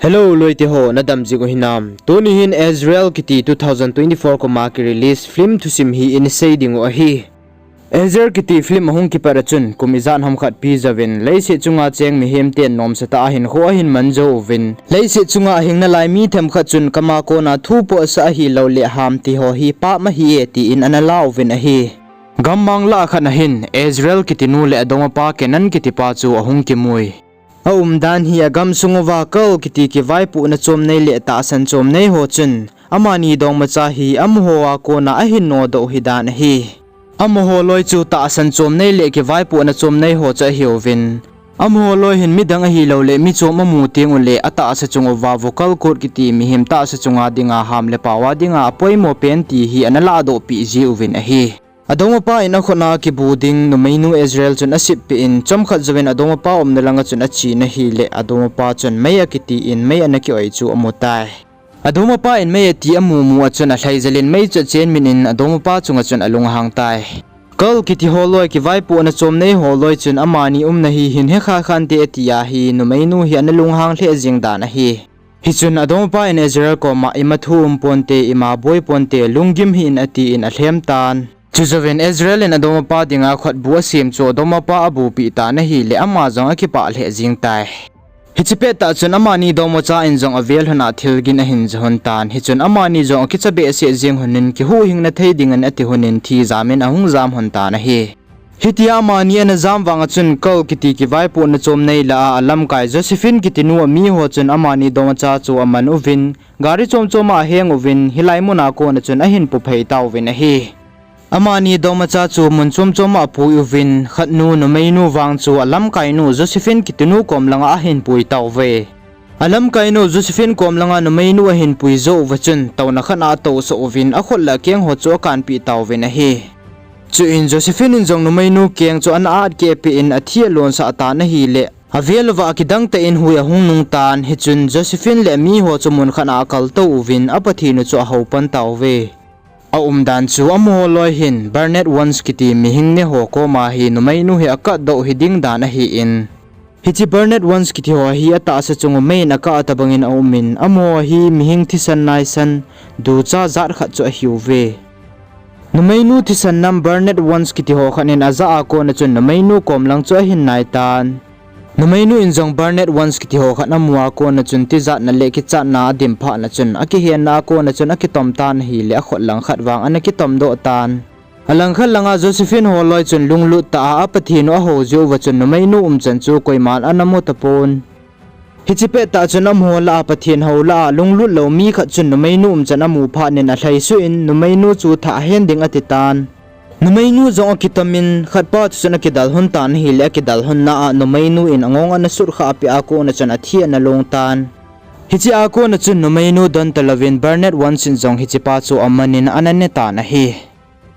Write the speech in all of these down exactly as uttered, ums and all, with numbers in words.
Hello loite ho, nadam jing u hinam? Tuni hin Azriel kiti two thousand twenty-four kuma ki release film thusim hi in sei ding u ahi. Azriel kiti film ahung kipat a chun kum ijat ham khat pi jouvin, leiset chunga cheng mihem ten nomsa tah a hinkho ahin man jou uvin, leiset chunga ahing nalai mi themkhat chun kama kona thu pohsah ahilouleh ham ti ho hi pap ahi e tin ana la uvin ahi. Gammang lah khat a hin Azriel kiti nu le adongmapa Kenan kiti pa chu ahung kimui. Aumdan hi agamsung uva Kal kiti kivaipohna chomnei le tahsan chomnei ho chun amani dongmacha hi amaho a kona ahin nodoh hidan ahi. Amaho loi chu tahsan chomnei le kivaipohna chomnei ho chu ahiuvin, amaho loi hin midang ahilouleh michom amu teng uleh atahsa chung uva vocal cord kiti mihem tahsa chunga dinga ham le pao a dinga apoimo pen ti hi ana lahdoh peh ji uvin ahi. Adongmapa in akhut a kibu ding numeinu Azriel chun asep peh in, chomkhat jouvin adongmapa umna langa chun ache in ahileh adongmapa chun mei akiti in mei ana ki-oi chu amutai. Adongmapa in mei ati amu mu a chun alhaijal in mei chu achen min in adongmapa chunga chun alunghang tai. Kal kiti ho loi kivaipohna chomnei ho loi chun amani umna hi hin hekha khante ati a hi numeinu hi ana lunghang lheh jeng dan ahi. Hichun adongmapa in Azriel koma ima thu um ponte, ima boi ponte, lunggim hih in atin alhem tan. Chujouvin Azriel in adongmapa dinga kotbu asem chu adongmapa abu peh tan ahileh ama jong akipah lheh jeng tai. Hiche pettah chun amani dongmacha in jong avel lhon a thilgin ahin ja lhon tan. Hichun amani jong akicha behseh jeng lhon in kihuhhingna thei dingin ati lhon in thi jam in ahung jam lhon tan ahi. Hitia amani ana jam vanga chun Kal kiti kivaipohna chomnei lah a alamkai Josephine kiti nu ami ho chun amani dongmacha chu aman uvin, gari chom chom a aheng uvin, hilai muna kona chun ahin puphei tauvin ahi. Amani dongmacha chu mun chom chom a apui uvin, khatnu numeinu vang chu alamkainu Josephine kiti nu kom langa ahin pui tauve. Alamkainu Josephine kom langa numeinu ahin pui jou uva chun, touna khat a atousah uvin, akhut le akeng ho chu akanpeh tauvin ahi. Chuin Josephine in jong numeinu keng chu ana atkeh peh in athi alonsah tan ahileh, avel uva akidang tah in hui ahung nung tan. Hichun Josephine le amiho chu mun khat a akaltou uvin, a Pathen u chu ahoupan tauve. Aumdan chu amaho loi hin Burned Ones kiti mihing neho koma hi numeinu hi akatdoh hiding dan ahin, hiche Burned Ones kiti ho hi atahsa chung u mei in akah tobang in aumin, amaho hi mihing thisan naisan, ducha jat khat chu ahiuve. Numeinu thisan nam Burned Ones kiti ho khat in ajah a kona chun numeinu kom lang chu ahin nai tan. Numeinu in jong Burned Ones kiti ho khat amu a kona chun tijatna le kichatna adim phat na chun, akihenna a kona chun akitom tan ahileh akhut lang khat vang ana kitomdoh tan. Alangkhat langa Josephine ho loi chun lunglut tah a a Pathen u ahou jeh uva chun numeinu umchan chu koiman ana mu tapon. Hiche pettah chun amaho lah a Pathen hou lah a lunglut lou mi khat chun numeinu umchan amu phat in alhaisuh in numeinu chu thah ahen ding ati tan. Numeinu jong akitom in khatpa chu chun akidal lhon tan ahileh akidal lhonna a numeinu in angong ana sutkhah peh a kona chun athi ana long tan. Hiche a kona chun numeinu don talouvin Burned Ones in jong hichepa chu aman in ana ne tan ahi.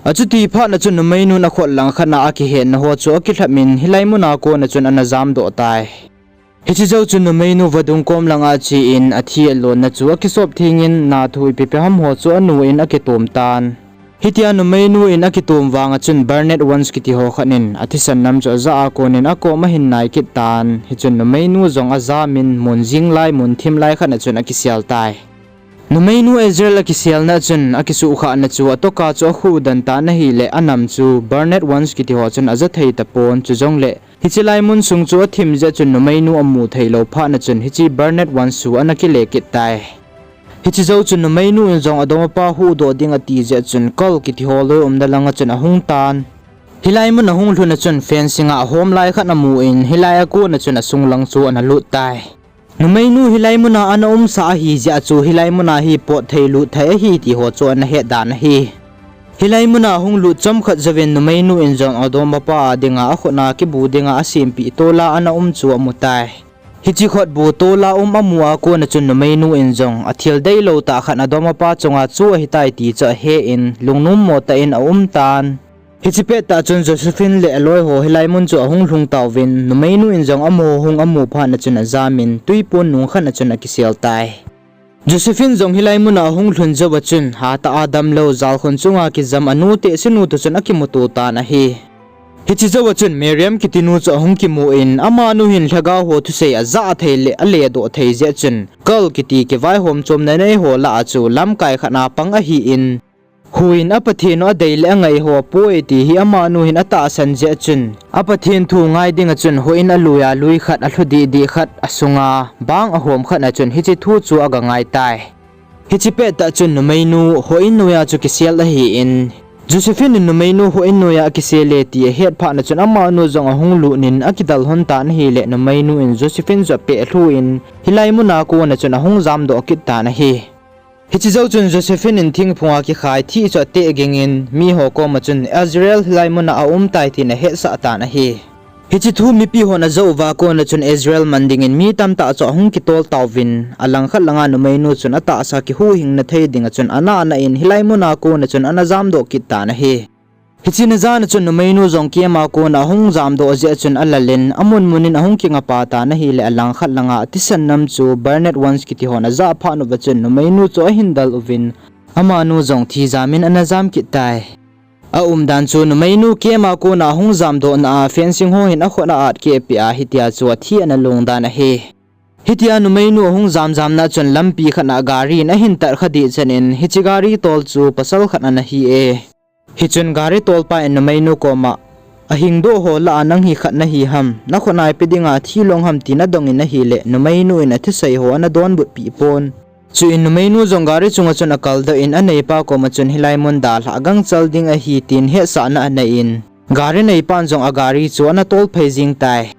Achuti phat na chun numeinun akhut lang khat a akihenna ho chu akilhap in hilai muna kona chun ana jamdoh tai. Hiche jou chun numeinu vadung kom langa ache in athi alonna chu akisop theng in nathu ipi ipi ham ho chu anu in akitom tan. Hitia numeinu in akitom vanga chun Burned Ones kiti ho khat in athisan nam chu ajah a kon in akom ahin nai kit tan. Hichun numeinu jong ajam in mun jing lai, mun thim lai khat na chun akisel tai. Numeinu Azriel akiselna chun akisuhkhahna chu atoka chu akhuhdan tan ahileh anam chu Burned Ones kiti ho chun aja thei tapon, chujongleh hiche lai mun sung chu athim jeh chun numeinu amu theilou phat na chun hiche Burned Ones chu ana kile kit tai. Hiche jou chun numeinu in jong adongmapa huhdoh ding ati jeh chun Kal kiti ho loi umna langa chun ahung tan. Hilai mun ahung lhun a chun fencing a ahom lai khat amu in hilai a kona chun asung lang chu ana lut tai. Numeinu hilai muna ana umsah ahi jeh a chu hilai muna hi pot thei lut thei ahi ti ho chu ana het dan ahi. Hilai muna ahung lut chomkhat jouvin numeinu in jong adongmapa a dinga akhut a kibu dinga asempeh tola ana um chu amu tai. Hiche khutbu tola um amu a kona chun numeinu in jong athil deilou tah khat adongmapa chunga chu ahitai ti chu ahe in lungnommo tah in aum tan. Hiche pettah chun Josephine le aloi ho hilai mun chu ahung lhung tauvin, numeinu in jong amaho hung amu phat na chun ajam in, twipon nung khat na chun akisel tai. Josephine jong hilai muna ahung lhun jouva chun, hatah a damlou jalkhun chunga kijam anu tehse nu toh chun akimuto tan ahi. Hiche jouva chun Miriam kitinu chu ahung kimun, amanu hin lhagao ho thusei ajah thei le aledoh thei jeh chun, cult kiti kivaihom chomna neiho lah a chu lamkai khat a pang ahin, huin a Pathen u adei le angaiho apoi ti hi amanu hin atahsan jeh chun, a Pathen thu ngai dinga chun houin a lui a lui khat, alhu dihdih khat, asunga bang ahom khat na chun hiche thu chu aga ngai tai. Hiche pettah chun numeinu houin noiya chu kisel ahin, Josephine in numeinu houin noiya akisel e ti ahet phat na chun amanu jong ahung lut in akidal lhon tan ahile numeinu in Josephine chu apeh lhu in hilai muna kona chun ahung jamdoh kit tan ahi. Hiche jou chun Josephine in thingphunga kikhai thih chu ateh gingin miho koma chun Azriel hilai muna aum tai tin ahetsah tan ahi. Hiche thu mipi hon ajou uva kona chun Azriel man dingin mi tamtah chu ahung kitol tauvin, alangkhat langa numeinu chun atahsa kihuhhingna thei dinga chun ana ana in hilai muna kona chun ana jamdoh kit tan ahi. Hiche na jan a chun numeinu jong camp a kona ahung jamdoh jeh a chun alal in amun mun in ahung kingapa tan ahile alangkhat langa athisan nam chu Burned Ones kiti hon ajah phat uva chun numeinu chu ahin dal uvin, amanu jong thi jam in ana jam kit tai. Aumdan chu numeinu camp a kona ahung jamdohna a fencing ho hin akhut a-at keh peh a hitia chu athi ana long dan ahi. Hitia numeinu ahung jamjamna chun lampi khat na gari in ahin tat kha dehchan in hiche gari tol chu pasal khat ana hi e. Hichun gari tolpa in numeinu koma, ahingdoh ho lah a nang hi khat nahi ham, nakhut a ipi dinga thi long ham tin adongin ahile numeinu in athusei ho ana donbutpeh pon. Chuin numeinu jong gari chunga chun akaldoh in aneipa koma chun hilai mun dalhah gangchal ding ahi tin hetsahna anei in, gari neipan jong agari chu ana tolphei jeng tai.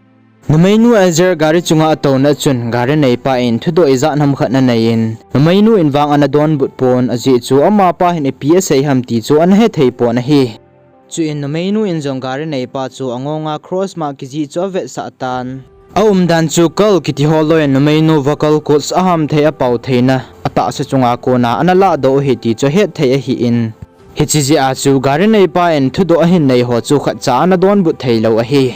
Numeinu Azriel gari chunga atouna chun gari neipa in thudoh ijat ham khat ananei in, numeinu in vang ana donbut pon, ajeh chu amapa hin ipi asei ham ti chu ana hethei pon ahi. Chuin numeinu in jong gari neipa chu angonga cross mark kijih chu avetsah tan. Aumdan chu cult kiti ho loi in numeinu vocal cords aham thei apao theina atahsa chunga kona ana lahdoh u ahi ti chu ahetthei ahin, hiche jeh a chu gari neipa in thudoh ahin nei ho chu khatcha ana donbut theilou ahi.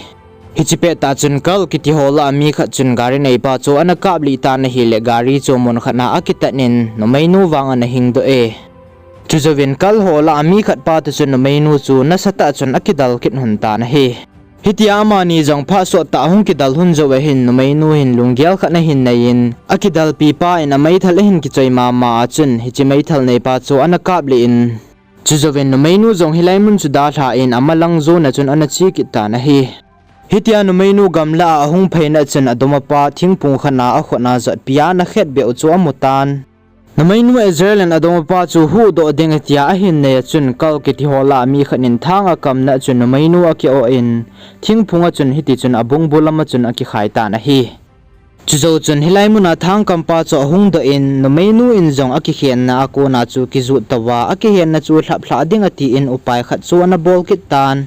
Hiche pettah chun cult kiti ho lah a mi khat chun gari neipa chu ana kaplih tan ahile gari chu mun khat na akitat in numeinu vang ana hingdoh e. Chujouvin cult ho lah a mi khat pa toh chun numeinu chu nasatah chun akidal kit lhon tan ahi. Hitia amani jong phat sottah ahung kidal lhon jou ahin numeinu hin lunggel khat ahin nei in, akidalpi pa in ameithal ahin kichoi mama a chun hiche meithal neipa chu ana kaplih in, chujouvin numeinu jong hilai mun chu dalha in amalang jona chun ana che kit tan ahi. Hitia numeinu gamlah a ahung pheina chun adongmapa thingphung khat na akhut a jotpi a ana khetbeh u chu amutan. Numeinu Azriel in adongmapa chu huhdoh ding atia ahin nei a chun cult kiti ho lah a mi khat in thang akamna chun numeinu aki-oh in, thingphunga chun hitichun abungbu lama chun akikhai tan ahi. Chujou chun hilai muna thangkampa chu ahungdoh in, numeinu in jong akikhenna a kona chu kijot touva, akihenna chu lhaplhah ding atin upai khat chu ana bol kit tan.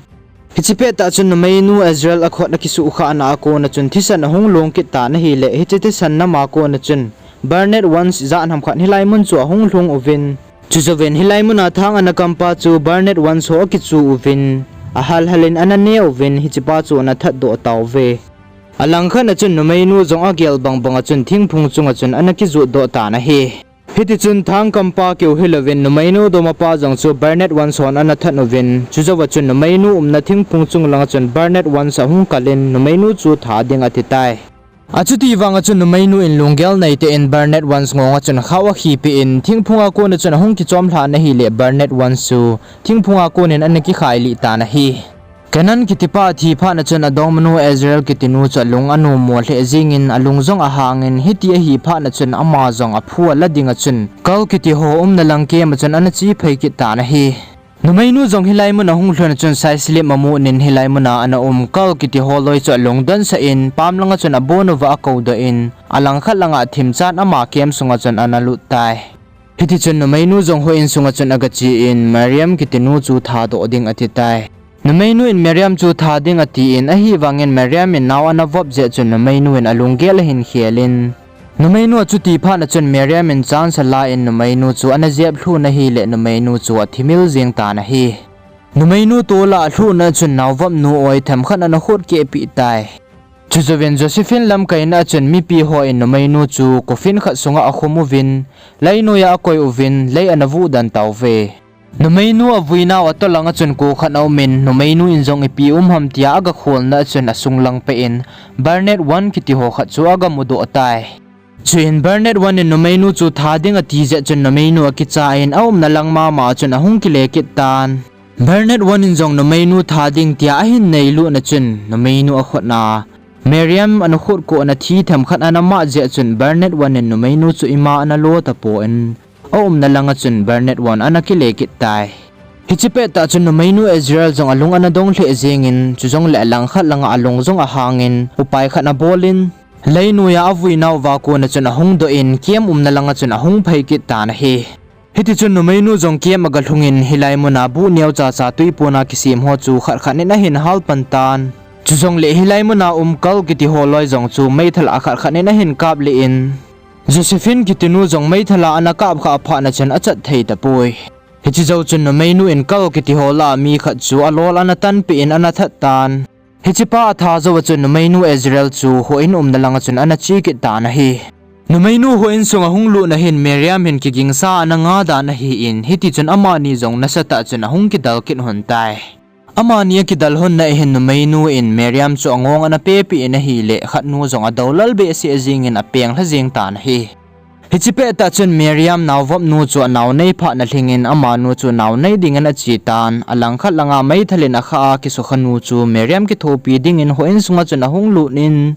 Hiche pettah chun numeinu Azriel akhut akisuhkhahna a kona chun thisan ahung long kit tan ahile, hiche thisan nama kona chun Burned Ones jat ham khat hilai mun chu ahung lhung uvin, chujouvin hilai muna thang ana kampa chu Burned Ones ho akichu uvin, ahalhal in ana ne uvin, hichepa chu ana thatdoh tauve. Alangkhat a chun numeinu jong agel bangbanga chun thingphung chunga chun ana kijotdoh tan ahi. Hitichun thangkampa keu hilouvin numeinu dongmapa jong chu Burned Ones hon ana that uvin, chujouva chun numeinu umna thingphung chung langa chun Burned Ones ahung kal in numeinu chu tha ding atitai. Achuti vanga chun numeinu in lunggel neitah in Burned Ones ngonga chun khao akhipeh in, thingphunga kona chun ahung kichomlhan ahile Burned Ones chu thingphunga konin ana kikhailih tan ahi. Kenan kitipa athi phatna chun adongmanu Azriel kitinu chu alung anommo lheh jengin alung jong ahangin, hiti ahi phatna chun ama jong aphu ala dinga chun cult kiti ho umna lang camp a chun ana chephei kit tan ahi. Numeinu jong hilai mun ahung lhun a chun side slip amun hilai muna ana um cult kiti ho loi chu alungdonsah in pam langa chun abonuva akoudoh in, alangkhat langa athimchan ama camp sunga chun ana lut tai. Hitichun numeinu jong houin sunga chun agache in Miriam kitinu chu thadoh ding atitai. Numeinu in Miriam chu tha ding atin, ahivangin Miriam in nao ana vop jeh chun numeinu in alunggel ahin khel in, numeinu achuti phatna chun Miriam in chance ala in numeinu chu ana jep lhun ahile numeinu chu athimil jeng tan ahi. Numeinu tola alhuhna chun naovopnu oi themkhat ana khotkehpeh tai. Chujouvin Josephine lamkaina a chun mipi hon numeinu chu coffin khat sunga akhum uvin, lei noiya akoi uvin, lei ana vuhdan tauve. Numeinu avuinau atoh langa chun kho khat aumin, numeinu in jong ipi um ham tia agakholna a chun asunglang peh in, Bernard One kiti ho khat chu agamudoh tai. Chuin Bernard One in numeinu chu tha ding ati jeh chun numeinu akicha in aumna lang mama a chun ahung kile kit tan. Bernard One in jong numeinu tha ding tia ahin neilutna chun numeinu akhut a Miriam ana khut ko ana thi themkhat ana mah jeh chun Bernard One in numeinu chu ima ana lo tapon, aumna langa chun Bernard One ana kile kit tai. Hiche pettah chun numeinu Israel jong alung ana dong lheh jengin, chujongle alangkhat langa alung jong ahangin, upai khat abolin, leinoiya avuinauva kona chun ahung doh in, camp umna langa chun ahung phei kit tan ahi. Hitichun numeinu jong camp agalhungin, hilai muna buh neocha cha twipona kisem ho chu khat khat in ahin hal pan tan. Chujongle hilai muna um Carl kiti ho loi jong chu meithal a khat khat in ahin kap lih in, Josephine kitinu jong meithal a ana kap khah phatna chun achat thei tapoi. Hiche jou chun numeinu in Carl kiti ho lah a mi khat chu alol ana tanpeh in ana that tan. Hichepa atha jouva chun numeinu Israel chu houin umna langa chun ana che kit tan ahi. Numeinu houin sunga hung lutna hin Miriam hin kigingsa ana nga dan ahin, hitichun amani jong nasatah chun ahung kidal kit lhon tai. Amani akidal lhonna ahin numeinu in Miriam chu angong ana pepeh in ahile, khatnu jong adoulal behseh jengin apeng lha jeng tan ahi. Hiche pettah chun Miriam naovopnu chu anaonei phatna lhingin amanu chu naonei dingin ache tan, alangkhat langa meithal in akhah a kisukhanu chu Miriam kithopi dingin houin sunga chun ahung lut in,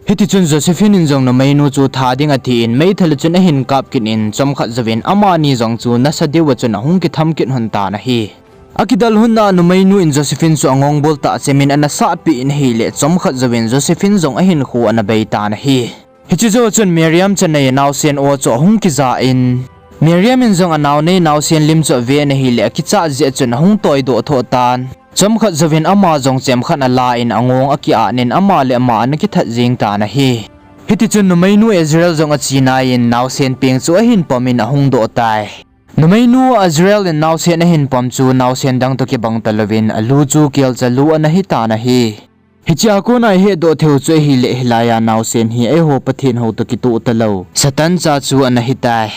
hitichun Josephine in jong numeinu chu tha ding atin meithal a chun ahin kap kit in, chomkhat jouvin amani jong chu nasa diuva chun ahung kitham kit lhon tan ahi. Akidal lhonna a numeinu in Josephine chu angong bul tah chemin ana satpeh in ahile, chomkhat jouvin Josephine jong ahinkho ana bei tan ahi. Hiche jouva chun Miriam chanei naosen o chu ahung kija in, Miriam in jong anaonei naosen lim chu ave in ahile, akichat jeh chun ahung toidoh thoh tan. Chomkhat jouvin ama jong chemkhat ala in angong akiat in ama le ama ana kithat jeng tan ahi. Hitichun numeinu Israel jong ache nai in naosen peng chu ahin pom in ahung doh tai. Numeinu Israel in naosen ahin pom chu naosen dang toh kibang talouvin alu chu kelcha lu ana hitan ahi. Hichea kona ihetdoh theiu chu ahile, hilaiya naosen hi eiho Pathen hou toh kitoh talou Satan cha chu ana hitai.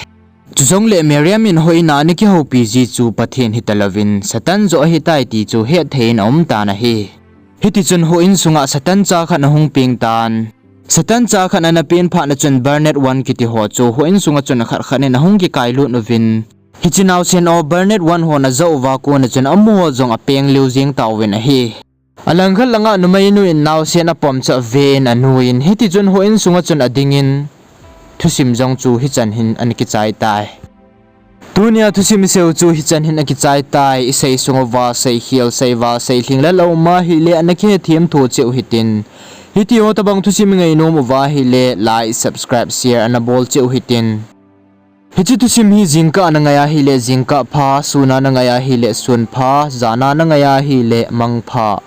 Chujongle Miriam in houin a ana kihoupi ji chu Pathen hitalouvin Satan joh ahitai ti chu hetthei in aumtan ahi. Hitichun houin sunga Satan cha khat ahung peng tan. Satan cha khat ana pen phatna chun Bernard One kiti ho chu houin sunga chun khat khat in ahung kikailut uvin, hiche naosen o Bernard One hon ajah uva kona chun amaho jong apeng lheh jeng tauvin ahi. Alangkhat langa numeinu in naosen apom chu aven anuin, hitichun houin sunga chun adingin, thusim jong chu hichan hin ana kichai tai. Tunia thusim iseiu chu hichan hin akichai tai, isei sunguva seikhel, seival, seilhing lal aum ahile ana kihethem tho cheh u hitin. Hitiho tobang thusim ingainom uva ahile like, subscribe, share ana bol cheh u hitin. Hiche thusim hi jingkah a nangai ahile jingkah pha, sun a nangai ahile sun pha, jan a nangai ahile mang pha.